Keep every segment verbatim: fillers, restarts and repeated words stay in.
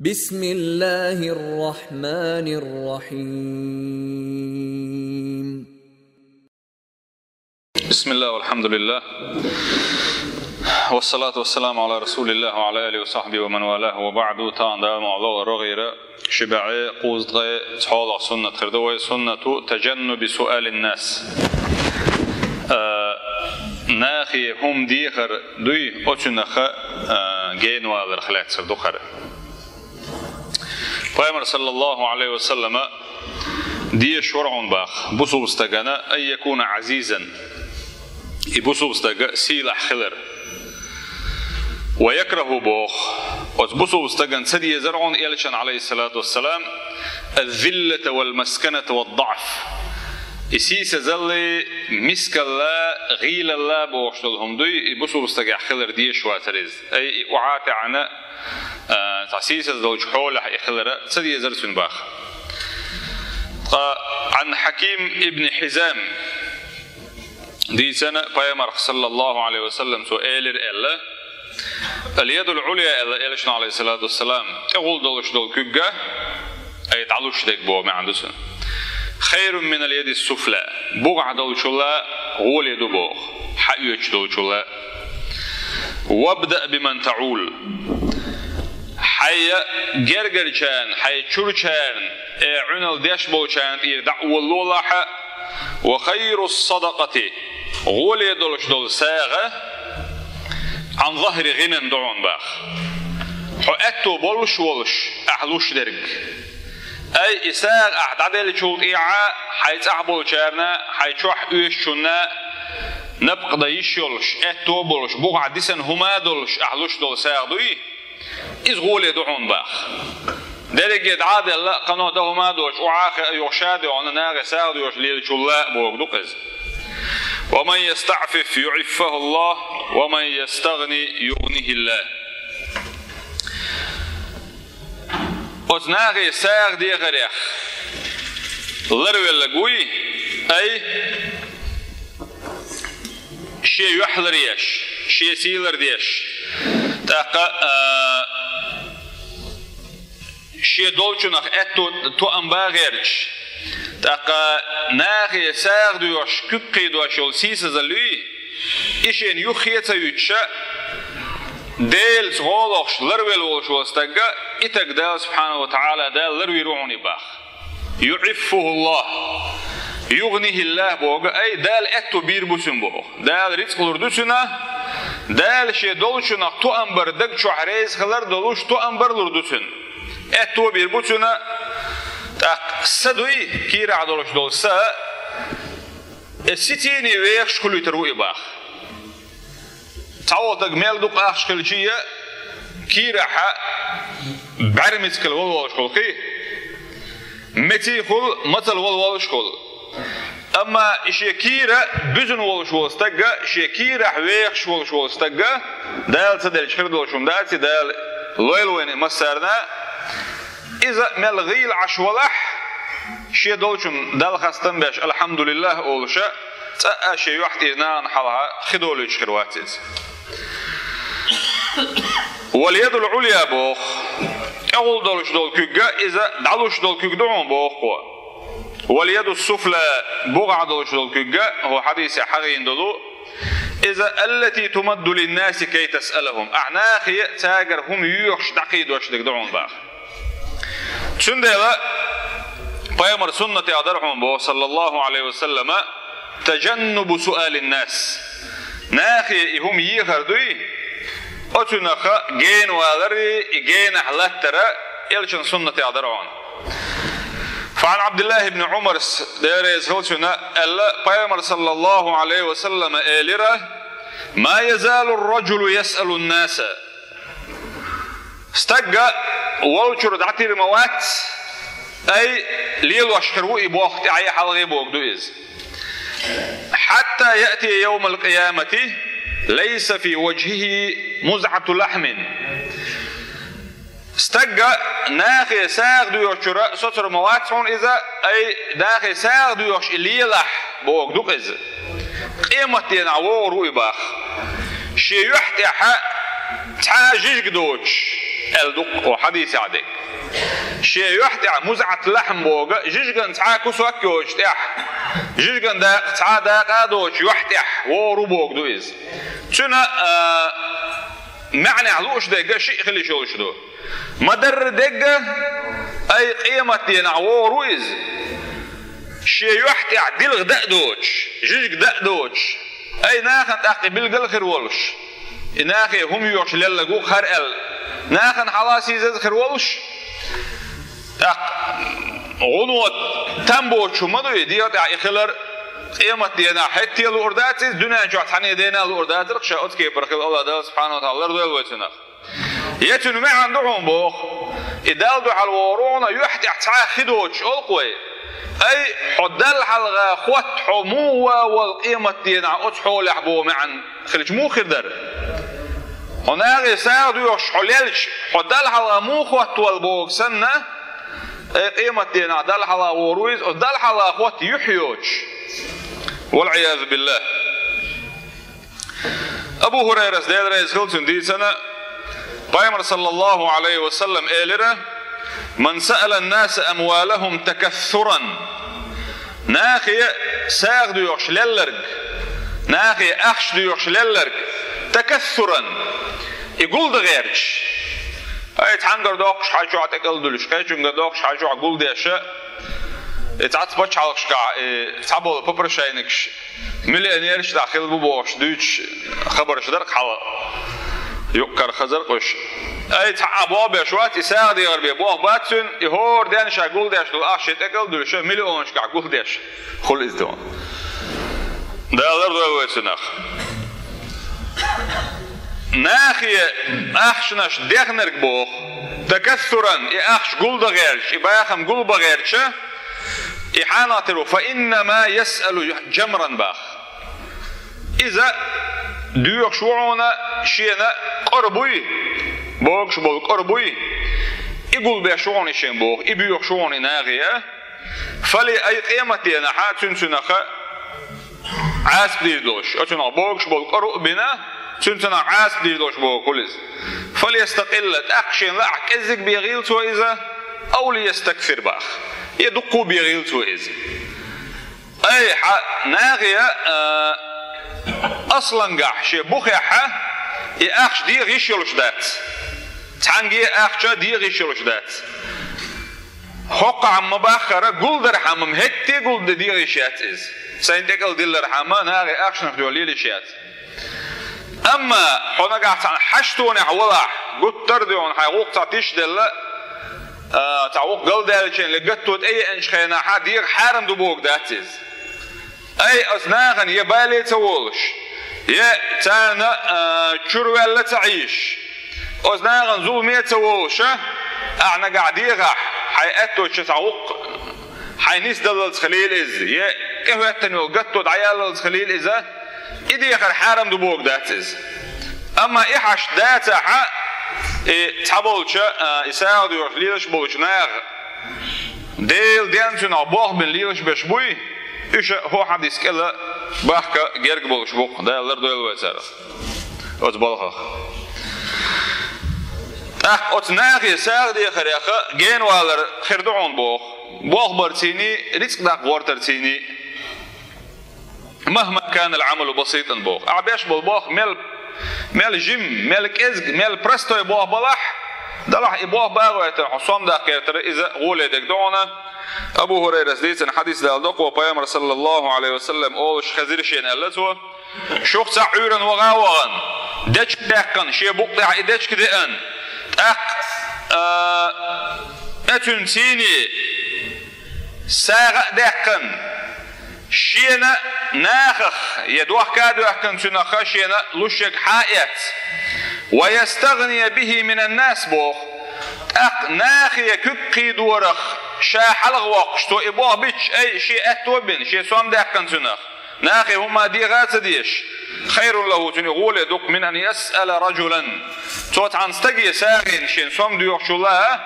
بسم الله الرحمن الرحيم. بسم الله والحمد لله، والصلاة والسلام على رسول الله وعلى آله وصحبه ومن والاه، وبعد. Тахана Дала мукъ лахь, рогӀера ши бӀаьи кхузткъеи цхьоалагӀа суннат хир ду вай, суннату таджаннуби суали ннас. А, нахе хӀума дехар дуй, оцунах, а, генаваларх лаьцна ду хӀара. Пайхамара, саллаллахӀу Ӏалайхи ва саллама, дешаш вара хьуна боху бусалба стагана: «Ан якуна Ӏазизан». И бусалба стаг сийлахь хилар. «Ва якрахӀу», боху, оцу бусалба стагана ца дезара хьуна, элчанна, Ӏалайхиссалату вассалам, «аз-зиллата вал-масканата вад-даӀф». И сийсазалла, мискалла, гӀийлалла бохуш долу хӀума дуй, и бусалба стагехь хилар дешаш вацара иза. Ай, и охьа а таьӀна, а, цхьа сийсаз долчу хьолехь и хилар ца дезара цуьнан боху. Ткъа Ӏан Хьаким ибн Хьизам дийцина, Пайхамарх, саллаллахӀу Ӏалайхи ва саллам, цо элира аьлла: «Ал-ядул Ӏулия», аьлла элчано, Ӏалайхиссалату вассалам, тӀехула долуш долу куьг, ай, дӀалуш дерг боху маьӀна ду цуьнан, «хайрун минал ядис суфла», бухахь долчул гӀоле ду боху, хьаоьцуш долчул. «Вабдаъ биман таӀул». Хьайн гергарчарна, хьайн чуьрачарна, э, Ӏуьналла деш болчарна тӀера дӀа а волалолахь, «ва хайрус садакъати», гӀоле долуш долу сагӀа, «Ӏан захьри гӀинан», ду хьуна боху, хьо аьтто болуш волуш ахь луш дерг. Ай, и сагӀа ахь дӀаделлачул тӀаьхьа хьайн цӀахь болчарна, хьайн чохь оьшучунна напха дан йиш йолуш, аьтто болуш, бухахь дисина хӀума долуш ахь луш долу сагӀа дуй, иза гӀоле ду хьуна боху. Дерриге дӀа а делла, кхано дан хӀума доцуш, охьа а хиъна, юха ша а доьгӀна, нахе сагӀа доьшуш лелачул бохург ду-кх иза. «Ва ман ястаӀфиф юӀиффахӀуллахӀ, ва ман ястагӀни югӀнихӀилла». Оцу нахе сагӀа дехарех ларвелларг вуй, ай, шен юьхь ларъеш, шен сий лардеш, тӀаккха, а, шен долчунах аьтто тоам бан гӀерташ, тӀаккха нахе сагӀа доьшуш, куьг кхийдош йолу сийсазалла юй, и шена юххе а ца юьтуш, Делаца гӀо лохуш ларвелла волуш волу стаг, и стаг Дала, субхьанаху ва таӀала, Дала ларвийр ву хьуна и боху. «ЮӀиффухӀуллахӀ». «ЮгӀнихӀиллахӀ» боху, ай, Дала аьтто бийр бу цуьнан боху. Дала рицкъ лур ду цуьнан, Дала шен долчунах тоам бар, даг чохь реза хилар долуш тоам бар лур ду цуьнан. Аьтто бийр бу цуьнан, тӀаккха са дуй, кийрахь долуш долу са, и сицине вехаш хуьлуьйтур ву и боху. Цхьа волу стаг мел дукха ахча хилчий а, кийрахь бӀаьрмецигал вала волуш хуьлу кхин, меций хуьлу, мацалла вала волуш хуьлу. Амма и шен кийра буьзна волуш волу стаг, шен кийрахь вехаш волуш волу стаг, Дала ца делча хир долуш хӀума дац и, Дала лойла вайна и массарна. Иза мел гӀийла Ӏаш валахь, шен долчун Далла хастам беш, «АлхьамдулиллахӀ» олуш, цкъа а шен юьхь тӀера нахана хьалха хи долуьйтуш хир вац иза. «Вал ядул Ӏулия» боху, тӀехула долуш долу куьг, иза дӀалуш долу куьг ду хьуна боху кхо. «Вал ядус суфла», бухахь долуш долу куьг, хӀокху хьадисехь хьахийна долу, иза, «аллати тумадду линнаси кай тасъалахӀум», ахь нахе цаьргара хӀума йоьхуш дӀакхийдош дерг ду хьуна боху. Цундела Пайхамаран суннатехь дара хьуна боху, саллаллахӀу Ӏалайхи ва саллама, «таджаннубу суалин-нас». Нахе и хӀума ехар дуй, оцунах генавалар, и генахь латтар элчан суннатехь дара хьуна. ФӀан ӀабдиллахӀ ибн Ӏумар, Дела реза хила цунна, аьлла, Пайхамар, саллаллахӀу Ӏалайхи ва саллама, элира: «Ма язалу р-раджулу ясъалун-наса». Стаг волчуьра дӀатийр ма вац, ай, лелош хир ву и боху тӀаьхье хьалхе бохург ду иза. «Хьатта яътия йовмал-къиямати лайса фи важхӀихӀи музӀату лахьмин». Стаг нахе сагӀа доьшучуьра соцур ма вац хьуна иза, ай, нахе сагӀа доьшуш и лелахь бохург ду-кх иза. Къематденахь вогӀур ву и боху. Шен юьхь тӀехь цхьа а жижиг доцуш, аьлла ду-кх хьадисехь дерг. Шен юьхь тӀехь музӀат лахьм боху, жижиган цхьа кусок йоцуш тӀехь, жижиган дакъа цхьа дакъа а доцуш юьхь тӀехь вогӀур ву боху ду иза. Цуьнан, а, маьӀнехь лууш дерг шиъ хила йиш йолуш ду. Ма-дарра дерг, ай къематденахь вогӀур ву иза. Шен юьхь тӀехь дилха дан а доцуш, жижиг дан а доцуш, ай нахана тӀаккха и билгал а хир волуш, и нахе хӀума йоьхуш лелларг ву-кх хӀара аьлла, нахана хьала а сийсаза хир волуш, тӀаккха гӀуно там боцуш хӀума ду и, дегӀа тӀехь и хилар, къематденахь хӀетте а луур дац иза, дуьнен чохь цхьанне дена а луур дацара-кх ша оцу кепара хила, АллахӀ Дала субхьанаху ва таӀала лардойла вай цунах. Я цуьнан маьӀна ду хьуна боху, и Далла дуьхьал вогӀур ву хьуна юьхь тӀехь цхьа хи доцуш олу-кх вай. Ай, хьо Далла хьалха хотта хьо муха ван волу къематденахь оцу хьолехь боху маьӀна хилча муха хир дара? Хьо нахе сагӀа доьхуш хьо лелча, хьо Далла хьалха муха хотта ван боху санна, ай къематденахь Далла хьалха вогӀур ву иза, оцу Далла хьалха хотта юьхь йоцуш. Вал-Ӏиязу биллахӀ. Абу ХӀурайрас, Дела реза хила цунна, дийцина, Пайхамар, саллаллаху Ӏалайхи ва саллам, элира: «Ман саъала ан-наса амвалахум такассуран». Нахе сагӀа доьхуш лелларг, нахе ахча доьхуш лелларг, такассуран, и гулдан гӀерташ. Ай, цхьаьнгара доккхуш хьан чохь тӀекӀалдуьллуш, кхечуьнгара доккхуш хьан чохь гулдеш, и цхьацца пачхьалкхашкахь, и цхьаболу попрошайникаш, миллионераш дӀа хила бу бохуш дуьйцуш хабарш дара-кх хьалха. Юккъара хазар-кх уьш. Ай, цхьа а болх беш вац, и сагӀа дехар бен болх бац цуьнан, и хӀора денна ша гулдеш долу ахча шен тӀекӀалдуьллуш, миллионашкахь гулдеш хуьлу иза тхуна. Дала лардойла вай цунах. Нахе ахчанаш дехнарг боху, такассуран, и ахча гулдан гӀерташ, и бахам гулбан гӀерташ, и хьанал тера ву, фа иннама ясъалу жамран боху. Иза доьхуш ву хьуна шена кӀора буй, богуш болу кӀора буй, и гулбеш ву хьуна и шен боху, и боьхуш ву хьуна и нахе, фали ай къематденахьа цуьнан цуьнах Ӏазап дийр долуш, оцунах богуш болу кӀора а бина, цуьнан цунах Ӏазап дийр долуш боху хуьлу иза. Фальястакъилла, тӀаккха шена лаахь кӀеззиг бен гӀийла цо иза, ау лиястаксир боху, я дуккха а бен гӀийла цо иза. Ай, хьан нахе, а, аслангахь шен бухехьа и ахча дегӀа йиш йолуш дац. Цхьаьнгге а ахча дегӀа йиш йолуш дац. ХӀокхахь ма-баххара, гулдархьама-м хӀетте а гулдан дегӀа йиш яц иза. Сайна тӀекӀалдиллархьама нахе ахчанах дуьхьал лела йиш яц. Амма хьо нагахь цхьана хьаштонехь валахь, гуттар а дуьхьал хьайн гӀуллакх цхьа тишделла, а, цхьа гӀуллакх галдаьллачийн ле гатто тӀееанчу хенахьа дегӀа хьарам ду бохург дац иза. Ай, оцу нахана я бале ца волуш, я царна, а, чуьра ваьлла ца Ӏийш, оцу нахана зуламе ца волуша, ахьа нагахь дегӀахь, хьайн аьтточу цхьа гӀуллакх, хьайн нисдаллалц хилийла иза, я тӀехӀоьттина йолу гатто дӀаяллалц хилийла иза, и дехар хьарам ду бохург дац иза. Амма и хьашт дацахьа, и цхьаболча, а, и сагӀа доьхуш лелаш болчу наха, Делан денна цуьнах болх бина лелаш берш буй, уьш а хӀокху хьадис кӀела бахка герга болуш бу-кх, Дала лардойла вай царах оцу балхах. ТӀаккха оцу нахе сагӀа дехареха генавалар хир ду хьуна боху, болх барцийний, рицкъ дакъа гӀортарцийний. «Махма канал Ӏамалу баситан», боху. Ахьа беш болу болх мел, мел жим, мел кӀезиг, мел простой болх балахь, далахь и болх багӀойтар хьо сом даккхертара, иза гӀоле дерг ду хьуна. Абу ХӀурайрас дийцина хьадис даладо кхо, Пайхамар, саллаллаху Ӏалайхи ва саллам, олуш хезира шена аьлла цо: «Шух цхьаъ Ӏуьйранна ваха а вахана, дечка даьккхина, шен букъ тӀехь и дечка деана, тӀаккха, а, цуьнан цийний сагӀа а даьккхина, шена нахах, я дохка а доьхкина цуьнах шена луш ерг хьа а эцна, ва ястагъния бихи минан-нас», боху. ТӀаккха нахе куьг кхийдорах ша хьалха воккхуш, цо и болх бича, ай, шен аьтто а бина, шен сом даьккхина цуьнах, нахе хӀумма дегӀа а ца дезаш, «хайрун лаху», цуьнан гӀоле ду-кх, «мин ан ясъала ражулан». Цо цхьана стаге сагӀина шен сом доьхучул а,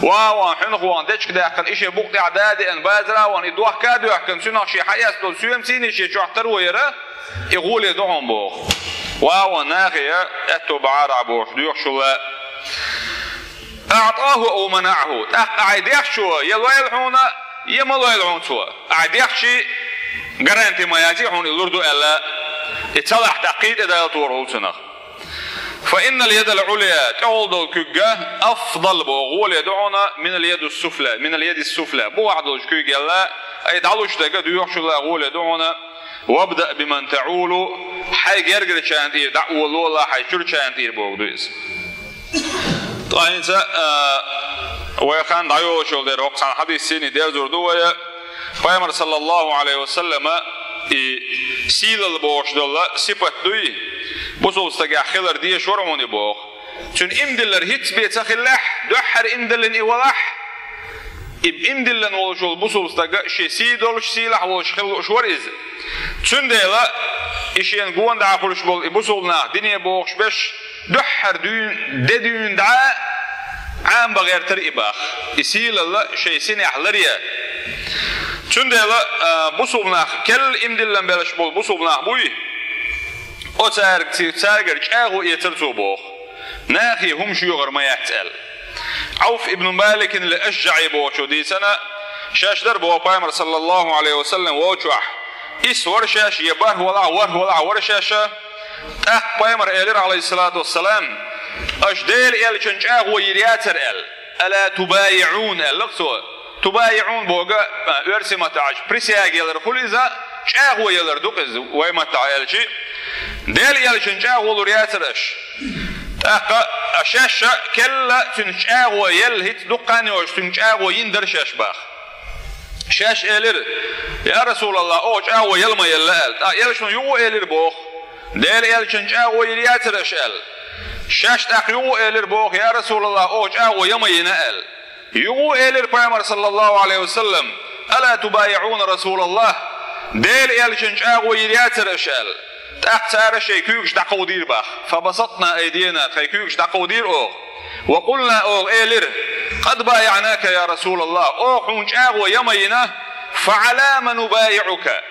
ваха а вахана, хьуьнах а вахана, дечка даьккхина, и шен букъ тӀехь да а деана, базара а вахана, и дохка а доьхкина, цуьнах шен хьаэцна долу соьман цийний шен чохь таро яра, и гӀоле ду хьуна боху. Ваха а вахана, нахе аьтто бахьара бохуш доьхучул а. أعطاه أو منعه. ТӀаккха ахьа дехчо я лойла хьуна, я ма лойла хьуна цо. Ахьа дехчий гаранти ма яций хьуна и лур ду аьлла, и ца лахь тӀаккха кхин тӀе дала тохар хуьлу цунах. فإن اليد العليا, тӀехула долу куьг, أفضل, боху, гӀоле ду хьуна, من اليد السفلى, من اليد السفلى, бухахь долчу куьйга аьлла, ай дӀалуш дерг доьхучул гӀоле ду хьуна. وابدأ بمن تعول, хьайн гергарчарна тӀера дӀа а волалахь, хьайн чуьрачарна тӀера боху ду иза. Ткъа хӀинца, а, вай хан дӀайолуш йолу дера хӀокху цхьана хьадисийн дерзор ду вай. Пайхамар, саллаллаху Ӏалайхи ва саллама, и сийлалла бохуш долу сипат дуй, бусулба стагехь хилар дезаш вара хьуна и боху. Цуьнан имдиллар хӀинцца бен ца хиллехь, дуьххьара имдиллина и валахь, и имдиллина волуш волу бусулба стаг шен сий долуш, сийлахь волуш хила лууш вара иза. Цундела и шена гонахь хуьлуш болу и бусулба нах дине бохуш берш дуьххьара дуьйна, де дуьйна дӀа Ӏамабан гӀертара и боху, и сийлалла шайн синехь ларъян. Цундела, а, бусулба нах, керла имдиллина беллаш болу бусулба нах буй, оцаьрга, ци-, цаьргара чӀагӀо эцара цо боху, нахе хӀума шоьгӀар ма яц аьлла. Ӏауф ибн Маликин ал-АшжаӀи бохучо дийцина, шаьш дара боху Пайхамар, саллаллаху Ӏалайхи ва саллам, волчохь, исс вара шаьш, я бархӀ валахь, ворхӀ валахь вара шаьш. ТӀаккха Пайхамар элира, Ӏалайхиссалату вассалам, аша Делан элчан чӀагӀо йийр яцара аьлла. «Ала тубайиӀун», аьлла-кх цо. «ТубайиӀун» боху, а, оьрсийн маттахь аьлча, присяга ялар хуьлу иза, чӀагӀо ялар ду-кх иза вай маттахь аьлча. Делан элчан чӀагӀо лур яцара аша. ТӀаккха а шаьш а керла цуьнан чӀагӀо елла, хӀинцца дуккха а йолуш цуьнан чӀагӀо йина дара шаьш боху. Шаьш элира: «Я Расулаллах, оха чӀагӀо яла ма елла», аьлла. ТӀаккха элчано юха а элира боху: «Делан элчан чӀагӀо йийр яцара аша», аьлла. Шаьш тӀаккха юха а элира боху: «Я Расулаллах, оха чӀагӀо яла ма йина», аьлла. Юха а элира Пайхамар, саллаллаху Ӏалайхи ва саллам: «Ала тубайиӀуна Расулаллах? Делан элчан чӀагӀо йийр яцара аша?» аьлла. ТӀаккха цара шайн куьйгаш дӀакховдийра боху. «Фабасатна айдина», тхайн куьйгаш дӀакховдийра оха. «Ва къулна», оха элира: «Къад байаӀнака, я Расулаллах, оха хьуна чӀагӀо яла ма йина, фа Ӏала ма нубайиӀука?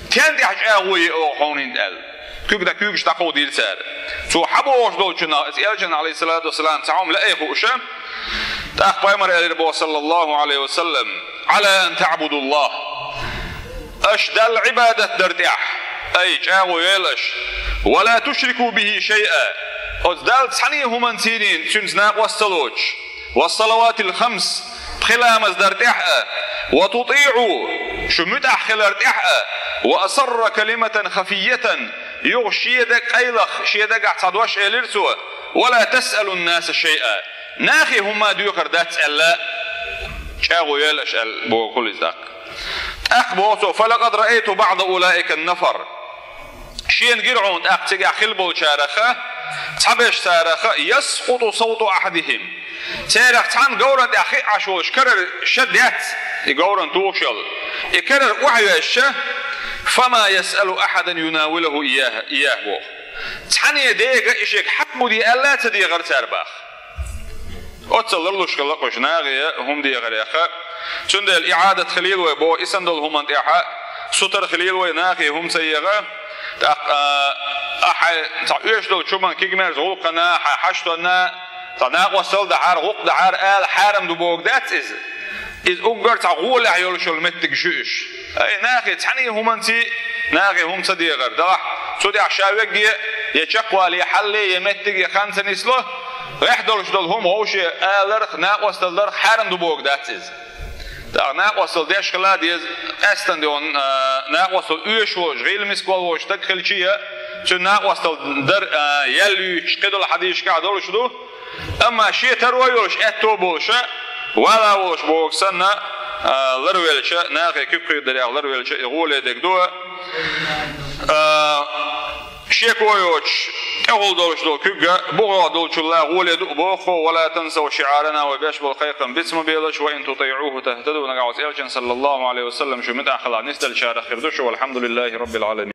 Стен тӀехь чӀагӀо е оха хьуна хӀинца?» аьлла. Куьг дӀа-, куьйгаш дӀакховдийра цара. Цо хьан бохуш долчунах, иза элчанна, Ӏалайхиссалату вассалам, цхьа хӀума лаьий хууш. ТӀаккха Пайхамар элира боху, саллаллаху Ӏалайхи ва саллам: «Ӏала ан таӀбудаллах». Аша Далла Ӏибадат дар тӀехь, ай, чӀагӀо йойла аша. «Ва ла тушрику бихи шайъа». Оцу Далла цхьана а хӀуманца, цуьнца накъост ца лоцуш. «Ва салаватил хамс», пхи ламаз дар тӀехь а. «Ва тутиӀу», шу муьтӀахь хилар тӀехь а. «Ва асарра калиматан хафиятан», юха шен даг къайлаха, шен дагахь цхьа дош элира цо. «Ва ла тасъалун наса шайъа». Нахе хӀумма доьхур дац аьлла, чӀагӀо йойла аша аьлла боху иза тӀаккха. ТӀаккха боху цо: «Фалакъад раайту баӀда улаика нафар». Шена гира хьуна тӀаккха цигахь хилла болчараха, цхьаберш цараха: «Яскъуту савту ахьадихим». Церах цхьанна говран тӀехь хиъ Ӏаш волуш карара ша дац, и говран тухуш йолу. И карара охьайоьзча: «Фама ясъалу ахьадан юнавилуху ийяха», ийяха боху. Цхьанне дега и шега хьакъ бу де аьлла а ца дехара цара боху. Оццул ларлуш хилла кхуьш нахе хӀума дехареха. Цундела иӀадат хилийла вай боху, и санна долу хӀуманна тӀехь сутара хилийла вай, нахе хӀума ца еха. ТӀаккха, а, ахьа цхьа оьшуш долчу хӀуманна кегамерза гӀуллакхана, хьан хьаштонна, цхьа накъосталла дахьара, гӀуллакх дахьара ала хьарам ду бохург дац иза. Иза уггар цхьа гӀолехь йолуш йолу меттигаш ю уьш. Ай, нахе цхьана а хӀуманца, нахе хӀума ца дехар. Делахь, цу тӀехь ша вегге, я чекхвале, хьалле, я меттиге хан ца нисло, гӀехь долуш долу хӀума вовше аларх, накъосталла дарх хьарам ду бохург дац иза. ТӀаккха накъосталла деш хила а деза, къаьстина де ван, а, накъосталла оьшуш волуш, гӀийла мискал волуш стаг хилча а, цуьнан накъосталла дар, а, ял юьйцуш, кхидолу хьадисашкахь долуш ду. Амма шен таро йолуш, аьтто болуш, вала волуш бохург санна, а, ларвелча, нахе куьг кхийдарехь ларвелча, и гӀоле дерг ду. А, шеко йоцуш, тӀехула долуш долу куьг бухахь долчул гӀоле ду боху, «Ва ла тансав шиӀарана», вай беш болу кхайкхам биц ма белаш, «Ва ин тутиӀуху тахтаду», нагахь оцу элчан, саллаллаху Ӏалайхи ва саллам, шу муьтӀахь хилахь, нисделлачарах хир ду шу, валхьамдулиллахи раббил Ӏаламин.